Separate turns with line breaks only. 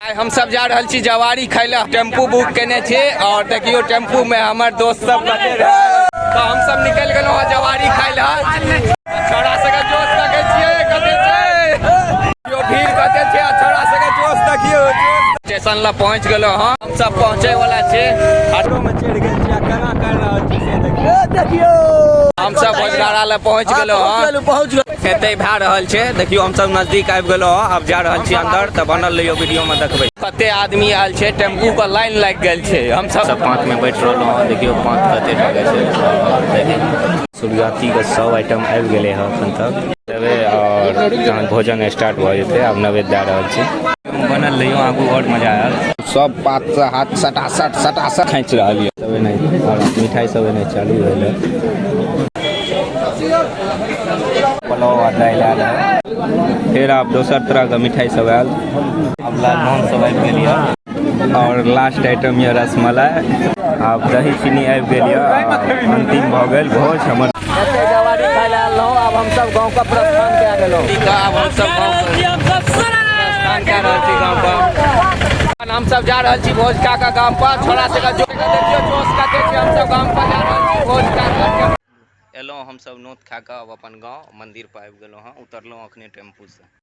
आइ हम सब जा रहल छी जवारी खाय लए। टेम्पू बुक केने छी और देखियो टेम्पू में हमर दोस्त सब कते रहे। तो हम सब निकल गेलहुँ हँ जवारी खाय लए। छोड़ा सबके जोश देखै छियै कते छै, देखियो भीड़ कते छै आ छोड़ा सबके जोश देखियो। स्टेशन लग पहुँच गेलहुँ हँ, हम सब पहुँचे वाला छी।
ऑटो में चढ़ि गेल छी आ केना कर रहल छी से देखियो।
देखियो
हम सब भोजगारा लग पहुँच गेलहुँ हँ।
पहुँच गेल।
एते भए रहल छै, देखियो हम सब नजदीक आबि गेलहुँ हँ, आब जा रहल छी अंदर। तऽ बनल रहियो वीडियो में, देखबै कते आदमी आयल छै। टेम्पू के लाइन लागि गेल छै। हम सब पाँच में बैठ रहलहुँ हँ। देखियो पाँच कते टका छै। देखियो सूर्याती के सब आइटम आबि गेलै हँ एखन तक देबै और तहन भोजन स्टार्ट भऽ जेतै। आब नैवेद्य दए रहल छी। बनल रहियो, आगू और मजा आयल। सब पात से हाथ सटासट सटासट खींच रहल यऽ सब एनाही और मिठाई सब एनाही चालू भेल है। पुलाव आ दालि आयल है। फेर आब दोसर तरह के मिठाई सब आयल। आब लालमोहन सब आबि गेल यऽ और लास्ट आइटम यऽ रसमलाई। आब दही चीनी आबि गेल यऽ। अंतिम भऽ गेल भोज हमर।
एते जवारी खाय लए आयल रहौं, आब हम सब गाँव के प्रस्थान कए गेलहुँ।
आब हम सब गाँव प्रस्थान कए रहल छी गाँव पर। हम सब जा रहल छी भोज खा कऽ गाम पर। छोड़ा सबके जोश देखियो, जोश कते छै। हम सब गाम पर जा रहल छी भोज खा कऽ। एलहुँ हम सब नोत खा कऽ, अब अपन गाँव मंदिर पर आबि गेलहुँ हँ। उतरलहुँ अखने टेम्पू से।